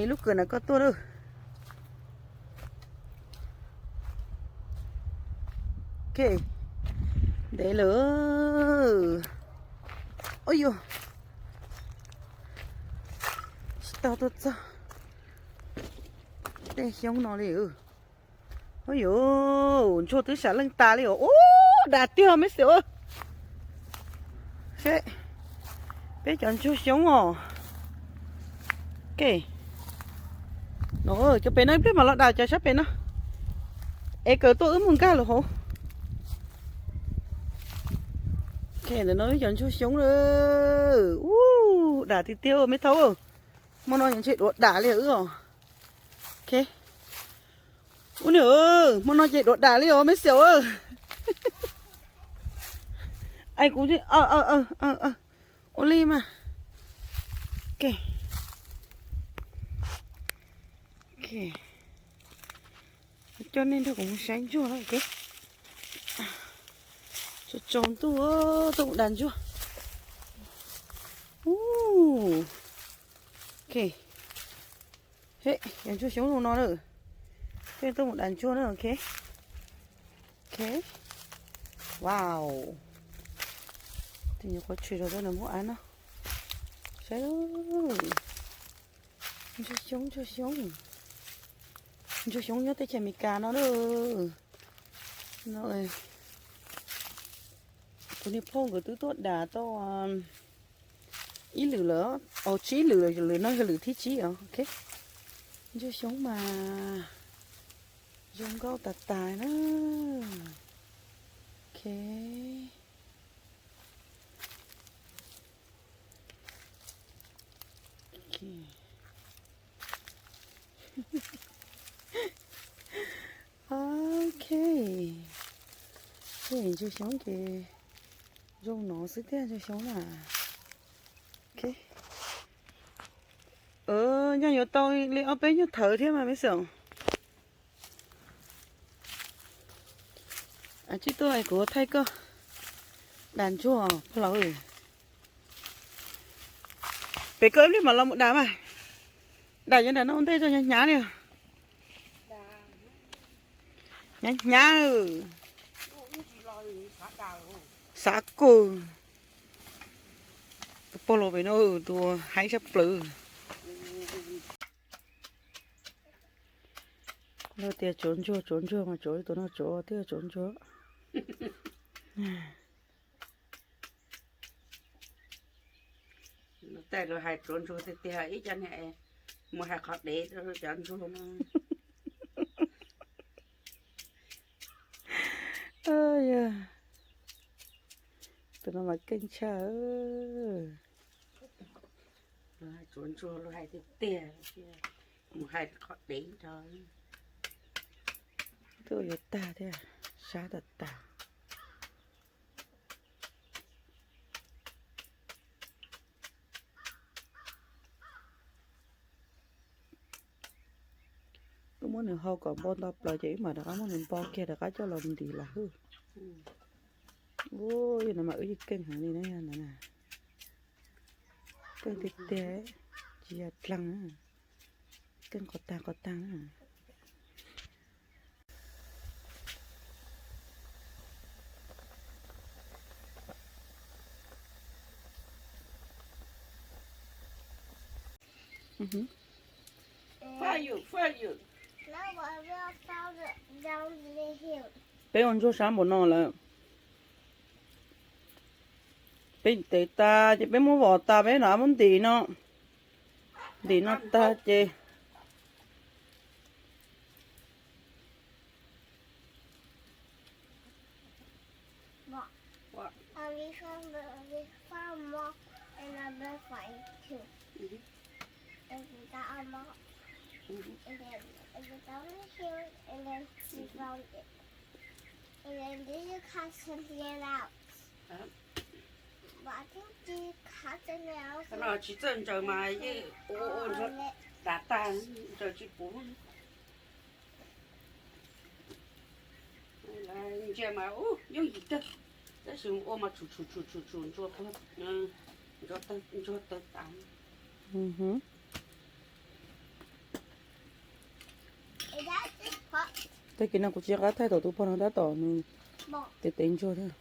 Lub kws na koj tuaj lawm. Ok, ntev lawm. Ua yuav tsis tau tuaj txog tej xyoob no li. Ua yuav, ntsuag twb sam leej tas li os. Ub, dam tiag meb xim. Seb, peb cov ntsuag xyoob os. Ok, no cov pem no ib pliag mam los dam cov sab pem no. Es kawm tuaj wb mus nkag lawm hauv. Ok, ntawm no ib cov ntsuag xyoob lawm. Ub, dam tiag tiag meb thaub. Hmo no ntshe duav dam li wb os. Ok. Ub niam, hmo no ces duav dam li os meb xim. Ai kuv, ua li mas. Ok. Ok. Coj nej nrog kuv mus saib ntsuag na. Tsaus ntuj tuaj mus dam ntsuag. Ok. He, yog ntsuag xyoob zoo no na. Peb tuaj mus dam ntsuag na, ok. Ok. Wow. Tus nyuam qhuav tshwm rau ntawm muab av no. Saib. Ntsuag xyoob, ntsuag xyoob. Ntsuag xyoob nyob teb chaws Amelikas no na. No, kuv niag phauj nkawd twb tuaj dam tau ib lwm lawm, au tsib lwm lawm, lwm no yog lwm thib tsib os. Ok. Ntsuag xyoob mas zoo nkauj tas tas na. Ok. Ok. Ntsuag xyoob ces zoo no xwb tiag, ntsuag xyoob na. Ok. Nyaj yuav tau li ob peb nyuag thawv thiab mas meb xim. Tsib tuaj kuv thaij koj dam ntsuag pog laus. Pem koj ib pliag mam los mus dam mas. Dam yuav dam no ua ntej tso, hnyav hnyav li. Hnyav hnyav. Xav kug. Tus pog laus pem no tus haib sab plawv. Luag tias tsuav ntsuag, tsuav ntsuag mas tsuav tus no tsuav thiab, tsuav ntsuag. Tej lus hais tsuav ntsuag tiag tiag, ib co niag mus hais qhov dev rau cov ntsuag no. Tus no mas keej tshaj. Tsuav ntsuag luag hais tiag tiag, mus hais qhov dev rau. Twb yuav tag thiab, sab tas tas. Wb muab nws hau kom npo nto plaws ces wb mam rov qab muab nws npo kiag rov qab coj los ntim lawm hwb. Ua, yog no mas wb yeej keej heev li na, yog no na. Keej tiag tiag, tsis yog dlaag, keej qhov tag qhov tag na. Peb ua ntsuag sab npaum no lawm. Peb ntes tas ces peb muab vom tas peb rov muab ntim no. Ntim no tag ces No tsis txawj ntsaws mas yeej ua ua ntsuag dam tag, ntsaws tsis puv. Ntsia mas yooj yim kawg, tab sis ua mas tshum tshum tshum tshum tshum ntsuag, ntsuag tawg tas. Tag kis no kuv tsis nco qab thaij tom tus pog no tab tom nws tes tes ntsuag thiab.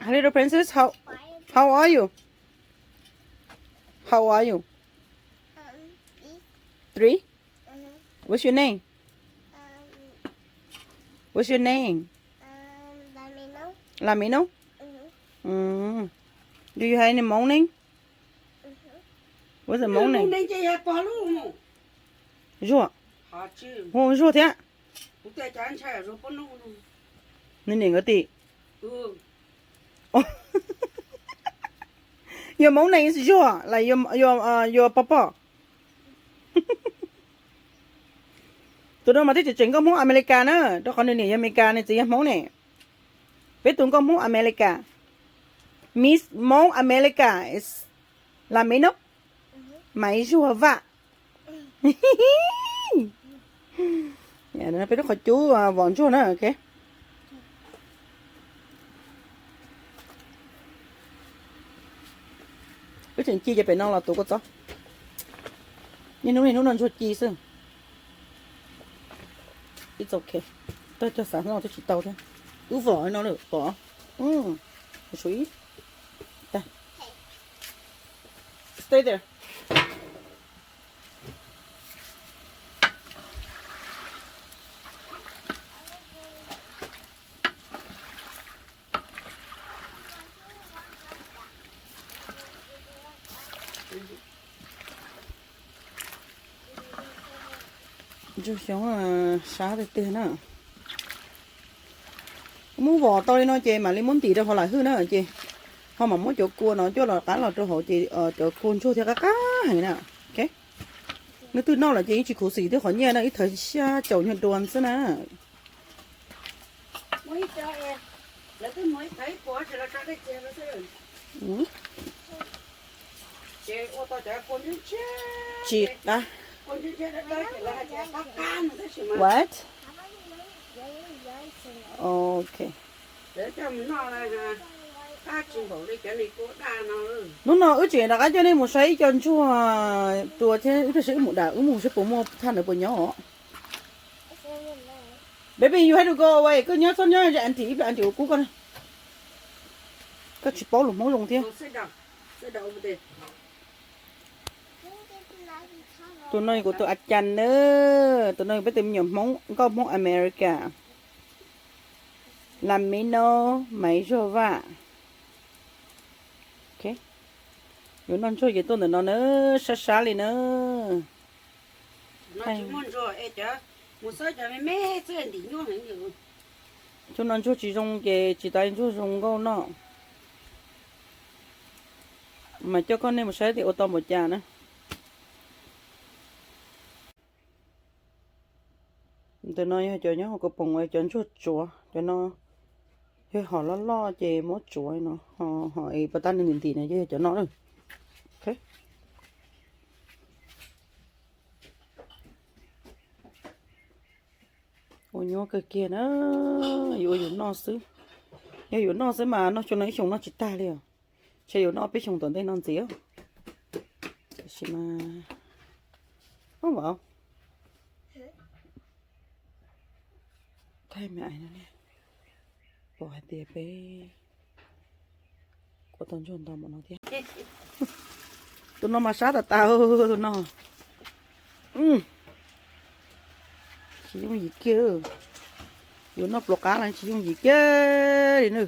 Hi, little princess, how, how are you? How are you? Three? What's your name? What's your name? Lamino? Mm. Do you have any Hmong name? What's the Hmong name? Zuag. Hu Zuag thiab. Nws niam nkawd tim. Your Hmong name is Zuag, like your, your, uh, your papa. Tus no mas twb tseem tseem nkauj Hmoob Amelikas na, rau qhov nws niam yog Amelikas, nws txiv yog Hmoob ne. Peb tus nkauj Hmoob Amelikas. Miss Hmoob Amelikas is Lamino, Maiv Zuag Vaj. Peb lub qhov cub, ah, vos ntsuag na, ok. Wb tseem ci ces pem no los tuav kua txob. Niaj hnub niaj hnub noj ntsuag ci xwb. It's ok. Tag cog xav no twb tsis tau thiab. Wb vos no lawm pom. Su ib. Stay there. Ntsuag xyoob sab tiag tiag na. Muab vos tau li no ces mam li muab ntim rau hauv lam hwj na ces ho mam muab cov kua no coj los qab los rau hauv ces cov kua ntsuag thiaj qab qab heev na. Ok. Leej twg noj lawm ces yeej tsis khuv xim thiab qhov nyiaj na, ib thawv xya caum nyuag duas xwb na. Tsis qab. What? Ok. Hnub no wb tseem rov qab coj nej mus saib ib co ntsuag tua thiab wb tab sis wb mus dam wb mus saib puas muaj thaj ntawd puas nyob os. Baby, you have to go away. Koj nyob txhob nyob ze auntie ib pliag, auntie ua kub koj na. Koj tsis paub lus Hmoob zoo thiab. Tus no kuv tus a cas na, tus no peb tus me nyuam Hmoob nkauj Hmoob America. Lamino, Maiv Zuag Vaj. Ok. Yuav noj ntsuag ces tuaj ntawm no na, sab sab li na. Cov no ntsuag tsis zoo ces tsis tas ntsuag zoo nkauj noj. Mas coj koj nej mus saib tias ua tau npaum cas na. Ntawm no yog cov nyob hauv kaus poom uas cov ntsuag tsuav, cov no yog hom loj loj ces muab tsuav no, hom es pas tab nws ntim ntim no ces yog cov no. Ua nyuaj kawg kiag na, yuav ua yus noj xwb. Yog yuav noj xwb mas noj xyoo no ib xyoos noj tsis tag li os. Ntshe yuav noj peb xyoos tom ntej no ntxiv. Tiam sis mas, thaij me ais no, pom hais tias peb kuv tau ntsuag ntau npaum no thiab. Tus no mas sab tas tas tus no. Tsis yooj yim kiag, yuav noj pluas qab los tsis yooj yim kiag li na.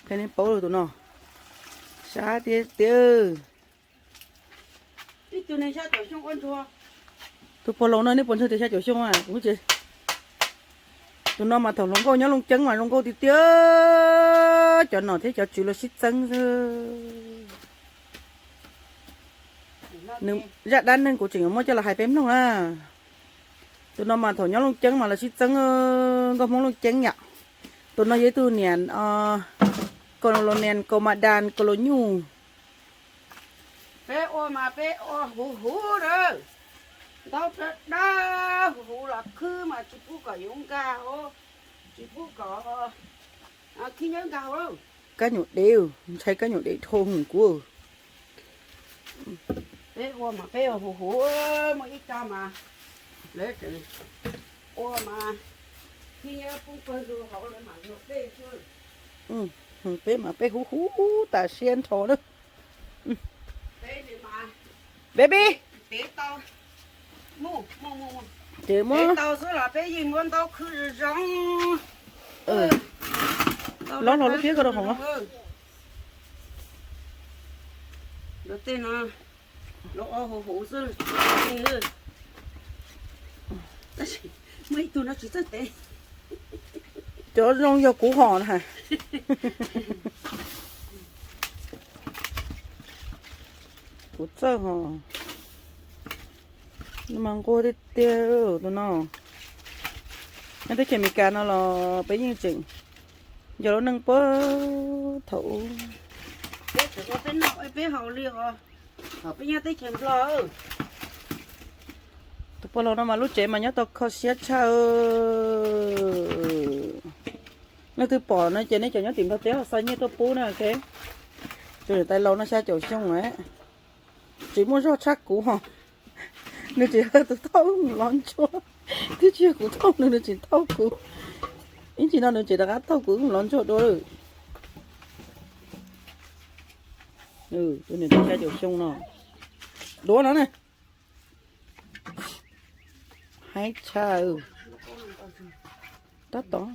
Qhia nej paub tus no sab tiag tiag. Tus pog laus no nej puas ntseeg tias xya caum xyoo? Tus no mas thaum hluas nkauj nyob Looj Ceeb mas zoo nkauj tiag tiag, cov nom thiab cov tswv los sib txeeb xwb. Nws zaj dab neeg kuv tseem yuav muab coj los hais peb mloog na. Tus no mas thaum nyob Looj Ceeb mas los sib txeeb, nkauj Hmoob Looj Ceeb yom. Tus no yog ib tug niam colonial, kaus mas das, kaus los nyuj. Peb ua mas peb ua huv huv lawm, ntaub dawb dawb huv huv los khwb mas tsis pub kom yuav nkag hauv, tsis pub kom khib nyob nkag hauv. Kab nyuam dev, ntshai kab nyuam dev dhau hwm kuv. Peb ua mas peb ua huv huv, muaj ib co mas lawv tseem ua mas thiab nyob poob pawg lug hauv lawv mam yuav peb xwb. Peb mas peb huv huv tas siab nrho na. Baby, ces muab tau xwb los peb yeej muab ntaub khwb zoo zoo. Lob los lub phiab ko rau hauv. Tej no los ua huv huv xwb. Tab sis muaj ib tug no tsis txawj tev. Cov zoo yog kuv hom na. Kuv txawj hos. Mas nquag tiag tiag tus no. Nyob teb chaws Amelikas no los peb yeej tseem yog lub neej puag thaum ub. Peb haus li os, peb nyob teb chaws Nplog. Tus pog laus no mas lub tsev mas nyob tau kho siab tshaj. Leej twg pom no ces nej cov nyob tim Nplog teb ho xa nyiaj tuaj pub na, ok. Tus niam tais laus no xya caum xyoo lawm, tsis muaj zog tshaj kuv hos. Nws tsis yog tus thauj lov ntsuab, twb tsis yog kuv thauj nws, nws tsis thauj kuv. Ib ntsis no nws tseem rov qab thauj kuv lov ntsuab dua lawm. Tus niam tais xya caum xyoo no, duav no ne. Haib tshaj. Tab tom.